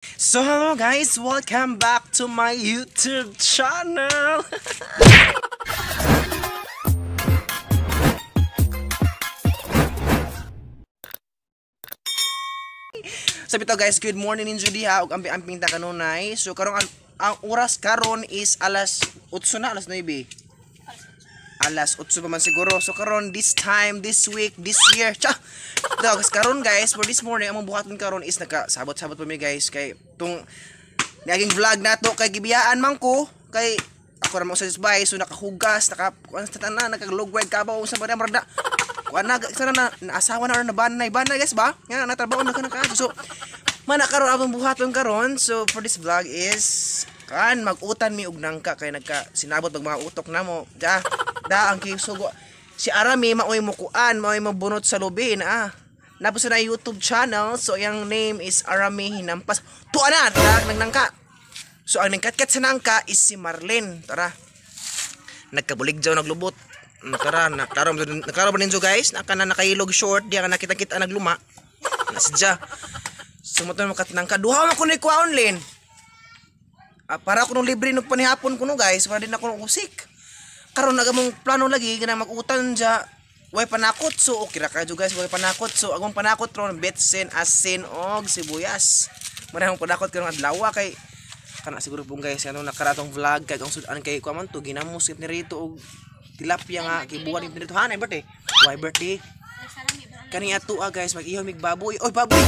So hello guys, welcome back to my YouTube channel. Sabi to guys, good morning ninyo diha ug ampi-amping ta kanunay. So karong ang oras karon is alas 8 na, alas 9. Alas 8 pa man siguro. So karon this time, this week, this year. Tsa. So karon guys, for this morning among buhaton karon is naka sabot-sabot pa mi guys kay tung niaging vlog nato kay gibiyaan man ko kay ako ra mo sa bahay, so nakahugas, naka kuan sa tanan, nakaglugweg kabaw sa ba marda. Kuan na sana na naasawa na or na banay banay guys ba? Nga natrabaho na ka. So mana karon among buhaton karon. So for this vlog is kan mag-utan mi og nangka kay nagka sinabot pag mga utok namo. Da da ang kisugo si Arami maoy mo kuan, maoy mo bunot sa lubi na. Napos na YouTube channel, so iyang name is Arami Hinampas. Tuwa na, tara, nagnangka. So ang nagkatkat sa nangka is si Marlene. Tara. Nagkabulig jaw naglubot. Tara, naklaro naklaro ba ninyo guys? Naka na nakahilog short, di ka nakita-kita nagluma. Nasidya. Sumuto na makatnangka. Duha man kuno kuwaon Lin. Para kuno libre nog panihapon kuno guys, para din ako usik. Karon naga mong plano lagi kanang mag-utan dya. Way panakot, so okay ra kayo guys, way panakot. So akong panakot ron betsin, asin og sibuyas. Marahong panakot karon adlaw kay kana siguro pong guys ano nakaratong vlog kay ang sudan kay kuan man to ginamos ni rito og tilapia nga kibuan ni rito hanay birthday. Why birthday? Kani ato guys mag-ihaw mig baboy. Oy baboy.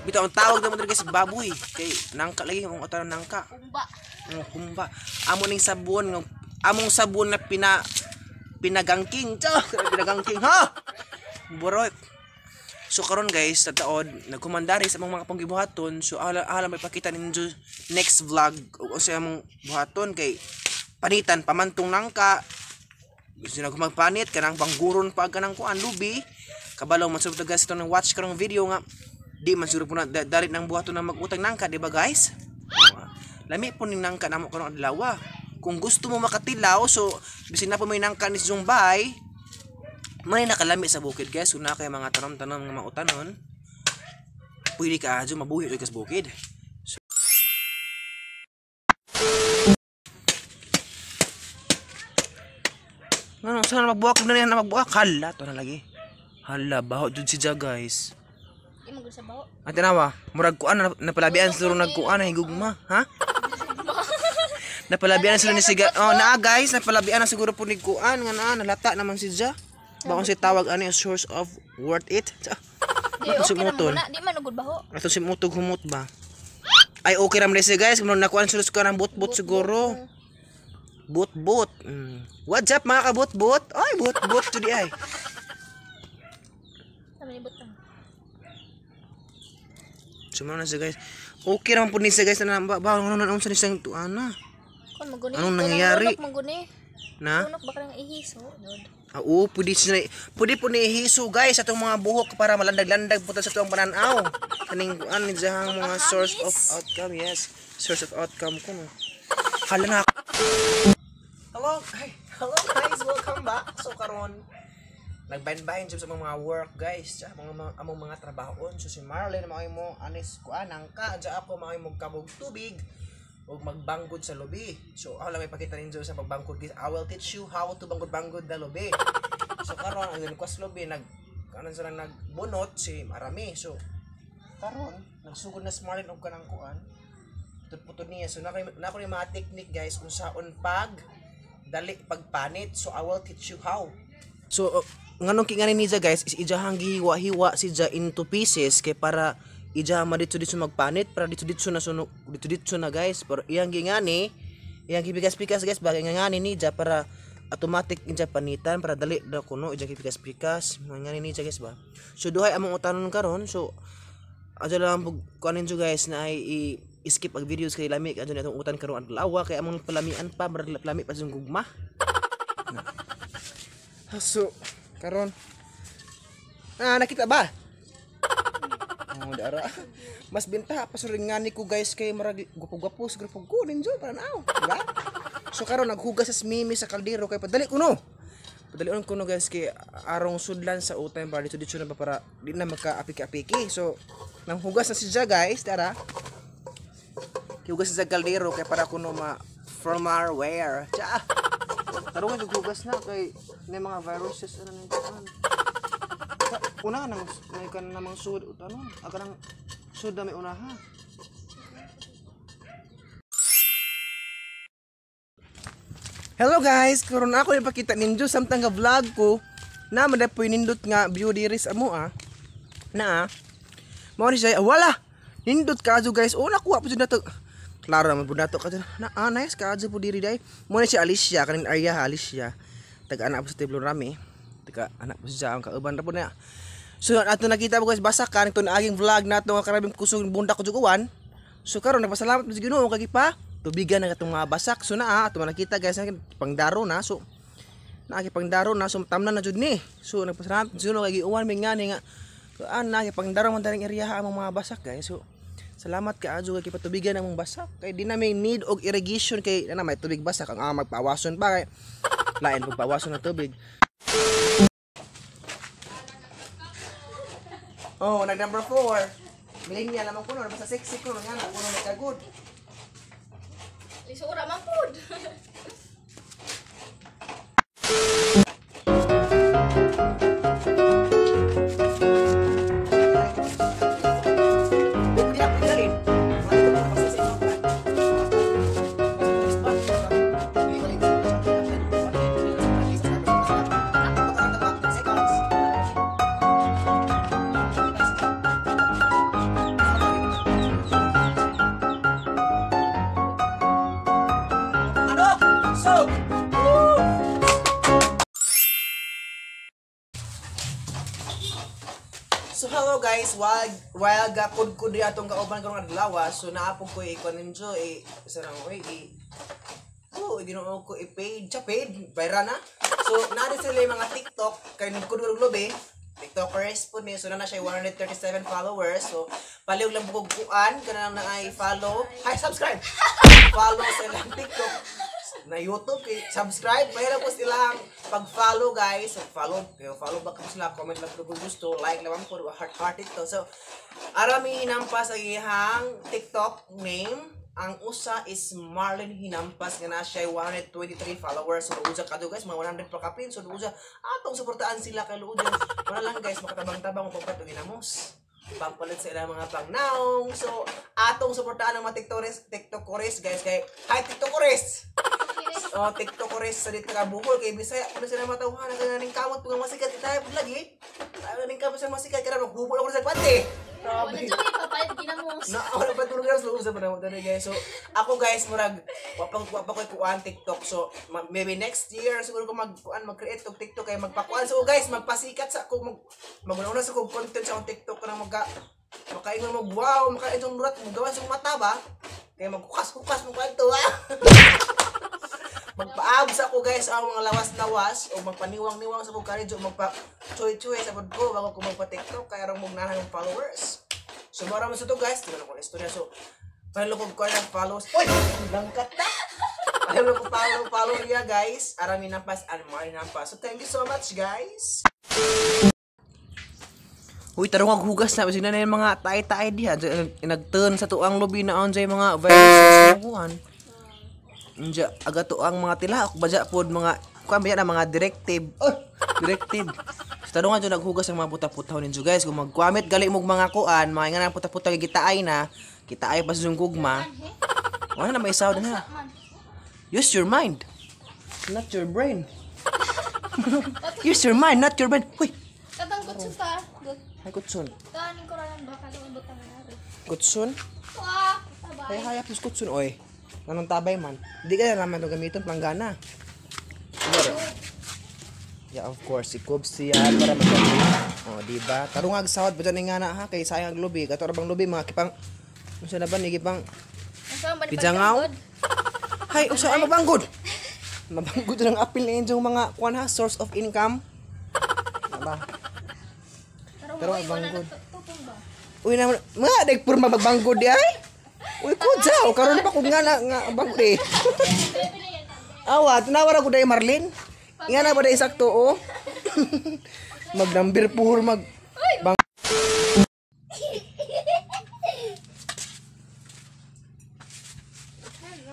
Bitaw ang tawag na mo diri guys baboy kay nangka lagi ang utan nangka. Kumba. Kumba. Amo ning sabon among sabon na pinagangking. Pinagangking ha. Borok. So karon guys, sa taod nagkomandari sa among mga panggibuhaton. So ala may pakita ninyo next vlog o sa among buhaton kay panitan pamantong nangka. Gusto na magpanit kanang bangguron pa kanang kuan lubi. Kabalo man sud guys ito nang watch karong video nga di man siguro po na dalit nang buhaton na magutang nangka, di ba guys? Lami po ning nangka namo karong adlaw. Kung gusto mo makatilaw, so bisin na po may nangka ni Zumbay, may nakalami sa bukid guys. Una kay mga tanom-tanom nga mautanon, pwede ka adyo mabuhi ka sa bukid. So, ano, sana magbuak na niya na magbuak. Hala, to na lagi. Hala, baho jud si Ja guys. Di man gud sa baho. Ang tanawa, murag kuan napalabian siguro nagkuan na higugma, ha? Napalabian na sila ni Siga. Oh, naa guys, napalabian na siguro po ni kuan nga naa nalata naman si Ja. Bakong si tawag ano yung source of worth it. Di Ato si okay ra Muton. man na, di man ugod baho. Ato si mutog humot ba? Ay okay ra man siya guys, kung nakuan sila sa ng bot-bot siguro. Bot-bot. What's up mga kabot-bot? Ay bot-bot to di ay. Sabi ni butang. Sumano na siya guys. Okay ra man po ni siya guys na ba ano na unsa ni siyang tuana. Kon maguni. Anong nangyayari? Lunok maguni. Na? Lunok baka nang ihiso, jud. Ah, oo, pwede, sila, pwede po ni hiso guys sa itong mga buhok para malandag-landag po sa itong pananaw. Kaning kuan ni diyang mga source of outcome, yes. Source of outcome ko no. Hala na. Hello, ay, hello guys, welcome back. So karon nagbahin-bahin jud sa mga work guys, sa mga among mga trabahoon. So si Marlene maoy mo anis kuan nangka, dya ako maoy mo kabog tubig ug magbanggod sa lubi. So ako lang may pakita ninyo sa pagbangkod guys. I will teach you how to banggod-banggod the lubi. So karon ang request lubi nag kanon sila nagbunot si Marami. So karon nagsugod na si Marlene og kanang kuan. Putod-putod niya. So nako ni mga technique guys kung saon pag dali pagpanit. So I will teach you how. So nganong kingani niya guys is ijahang gihiwa-hiwa si ja into pieces kay para ija ma dito dito magpanit para dito dito na suno dito dito na guys, pero iyang gingani iyang gipikas-pikas guys bagay ngani niya para automatic ija panitan para dali daw kuno ija gipikas-pikas ngani niya guys ba. So duhay among utanon karon. So adyo lang pug kuanin jo guys na ay i-skip ang videos kay lami adyo na atong utan karon adlaw kay among palamian pa lami pa jung gugma. So karon nakita ba? Oh, dara. Mas binta pa sa ringani ko guys kay marag gwapo-gwapo siguro pug ko ninjo para naaw, di ba? So karon naghugas sa mimi sa kaldero kay padali kuno. Padali kuno guys kay arong sudlan sa utay para dito dito na ba para di na makaapiki-apiki. So nanghugas na si Ja guys, dara. Hugas sa kaldero kay para kuno ma formalware. Tsa. Tarungan jud hugas na kay na mga viruses ano nang kuan. Una nang may kan namang sud ano, aga nang sud na may unaha. Hello guys, karon ako ipakita ninyo samtang ga vlog ko na madapoy nindot nga view diri sa amo ah. Na mao ni siya wala. Nindot kaadyo guys. Oh nakuha po jud nato. Klaro naman pud nato kadto. Na nice kaadyo po diri day. Mao ni siya Alicia kanin area Alicia. Taga anak po sa Tiblon Rami. Taga anak po siya ang kauban ra po na. So ato nakita po guys basakan itong aging vlog nato nga karabing kusog bundak ko jud uwan. So karon nagpasalamat po sa Ginoo kay pa tubigan na katong mga basak. So naa ato nakita guys pangdaro na. So naagi pangdaro na so tamnan na jud ni. So nagpasalamat sa Ginoo kay giuwan mi ngani nga kuan na pangdaro man daring area among mga basak guys. So salamat kaayo kay gipatubigan among basak kay di na may need og irrigation kay na may tubig basak ang magpawason pa kay lain pagpawason ng tubig. Oh, nag number 4. Millennial naman kuno basta sexy kuno nga na kuno nagkagud. Lisura man pud. So hello guys, while gakod-kod di atong kauban karong adlaw, so naapog ko i-kuan ninyo eh sa nang oy i oh Ginoo ko i-paid, siya paid, viral na. So naa di sila yung mga TikTok kay nagkudulog lobe. TikTokers po ni so na siya 137 followers. So palihog lang bukog kuan kana lang na ay follow, hi subscribe. Follow sa ilang TikTok na YouTube kay subscribe mahirap po silang pag-follow guys. So follow, kayo follow back po sila, comment lang po kung gusto, like lang po, heart heart ito. So Arami Hinampas ang iyang TikTok name. Ang usa is Marlon Hinampas nga na siya 123 followers. So luuja ka do guys, mga 100 pa kapin. So luuja atong suportaan sila kay luuja. Wala lang guys, makatabang-tabang og pagpalit og ginamos. Pagpalit sa ilang mga pangnaong. So atong suportaan ang mga TikTokers guys kay hi TikTokers. Oh, TikTokers sa dito ka Bohol kay Bisaya kuno sila matawhan ang ganing kamot pug masikat tayo pud lagi. Tayo ning kamot sa masikat kay maghubol ako sa kwante. Wala jud papalit ginamos. Na wala pa tulog na sa pa na guys. So ako guys murag wa pa koy kuan TikTok. So maybe next year siguro ko magkuan mag-create og TikTok kay magpakuan. So guys magpasikat sa ako maguna-una sa kog content sa akong TikTok kanang magka makaingon mo wow, makaingon murat mo gawas yung mata ba? Kay magkukas-kukas mo kwanto ah. Magpaabs ako guys ang mga lawas-lawas o magpaniwang-niwang sa kong karidyo o magpa-chuy-chuy sa pod ko bago ko magpa-TikTok kaya rong mugnahan yung followers. So mara man sa to guys, tingnan ko ang istorya. So panalukog ko ng followers. Uy! Langkat na! Panalukog ko follow niya guys. Arami Nampas and Marlon Hinampas. So thank you so much guys! Uy, tarong aghugas na. Kasi na yung mga tae-tae diha. Nagturn sa tuang lubi na on sa mga viruses na kuhan. Unja aga to ang mga tilak baja pod mga kuan ba na mga directive. Oh, directive. So tarungan jud naghugas ang mga puta-putaw ninyo guys. Kung magkwamit gali mog mga kuan, mga nga puta-puta kay gitaay na, kitaay pa sa gugma. Wala na may isaw na. Use your mind, not your brain. Use your mind, not your brain. Huy. Katang kutsun ta. Hay kutsun. Kanin ko ra lang ba kalung butang na rin. Kutsun? Wa, tabay. Hay hayap us kutsun oy. Anong tabay man? Di ka na naman ito gamiton, planggana. Yeah, of course. Ikob siya para magkano. Oh, di ba? Tarungag sawad ba dyan nga na ha? Kay sayang ang lubi. Kato bang lubi, mga kipang... Unsa na ba? Ni kipang... Pijangaw? Hay, unsa ang mabanggod? Mabanggod ng apil na inyong mga kuan ha? Source of income. Diba? Pero mabanggod. Uy, na, mga dagpur mabanggod di ay? Uy, kudyaw, karon pa kung nga na nga banggod eh. Awa, tinawa ra ko dai Marlene. Nga na ba dai sakto oh. Mag number 4 mag bang.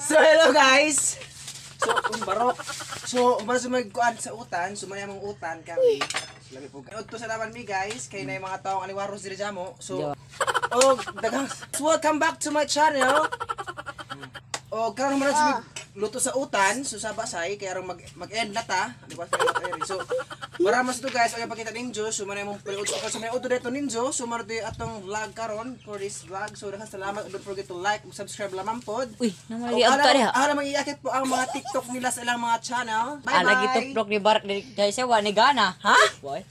So hello, guys. So barok. So para sa magkuan sa utan, so may among utan kami. So, labi po. Udto sa naman mi, guys, kay na mga taong aliwaros diri jamo. So oh, daghang welcome back to my channel. O karon man sa luto sa utan, so sa basay kay aron mag-end na ta. Di ba? So para mas to, guys, ang ipakita ninyo, so man imong paliud ko sa may uto dito ninyo, so man atong vlog karon for this vlog. So daghang salamat, don't forget to like, subscribe lamang pod. Uy, naman lagi abta diha. Alam mang iakit po ang mga TikTok nila sa ilang mga channel. Bye Ah, bye. lagi tuplok ni Bart dahil siya wa ni gana. Ha? Why?